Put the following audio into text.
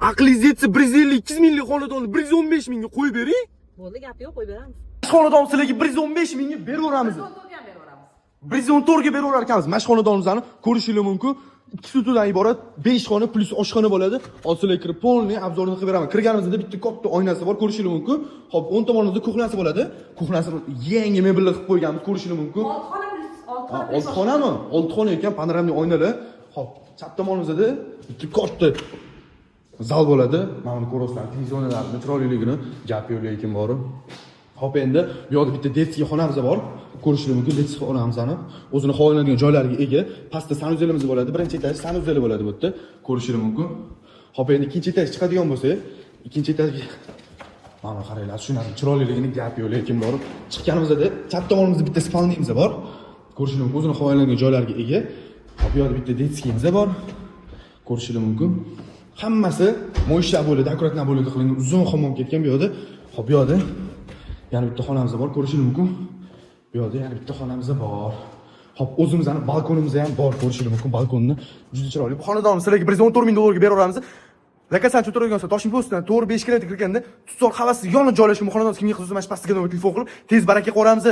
Aqlingiz yetsa, 152 minglik xonadonni 115 mingga qo'yib bering. Bo'ldi, gap yo'q, qo'yib beramiz. Shu xonadon sizlarga 115 mingga beraveramiz. 114 ga ham beraveramiz. 114 ga beraverar ekanmiz. Mana shu xonadonimizni ko'rishingiz mumkin. 2 sotixdan iborat, 5 xona плюс oshxona bo'ladi. Hozir sizlarga kirib полный обзор ini qilib beraman. Kirganimizda bitta katta oynasi bor, ko'rishingiz mumkin. Xo'p, o'ng tomonimizda кухня si bo'ladi. Кухня si yangi mebellar qilib qo'yganmiz, ko'rishingiz mumkin. Olti xona плюс olti Ha, xona плюс olti xonami? Olti xona ekan, панорамный oynalar. Xo'p, chap tomonimizda bitta katta zal bo'ladi. Mana buni ko'rasizlar, televizorlarni chiroyliligini, gap yo'q lekin bori. Xo'p, endi bu yoqda bitta детский xonamiz bor. Ko'rishingiz mumkin детский xonamizni. O'zini havolanadigan joylariga ega. Pastda санузел imiz bo'ladi. Birinchi этаж санузел i bo'ladi bu yerda. Ko'rishingiz mumkin. Xo'p, endi ikkinchi этаж chiqadigan bo'lsak, ikkinchi этаж ga mana qaranglar, shunani chiroyliligini, gap yo'q lekin borib chiqqanimizda chap tomonimizda bitta спальный miz bor. Ko'rishingiz mumkin, o'zini havolanadigan joylariga ega. Xo'p, bu yoqda bitta детский miz bor. Ko'rishingiz mumkin. Hammasi mo'ysha bo'ladi, аккуратно bo'ladi qilingan. Uzun hammom ketgan bu yoqda. Xo'p, bu yoqda yana bitta xonamiz bor, ko'rishingiz mumkin. Bu yoqda yana bitta xonamiz bor. Xo'p, o'zimizni balkonimiz ham bor, ko'rishingiz mumkin balkonni. Juda chiroyli. Bu xonadonni sizlarga 114 ming dollarga beraveramiz. Lokatsiyani tushuntiradigan bo'lsa, Toshkent postidan 4-5 kilometr kirganda, Tutzor havasi yonida joylashgan bu xonadon kimga qiziqsa, mana shu pastdagi nomerga telefon qilib, tez baraka qilib yuboramiz.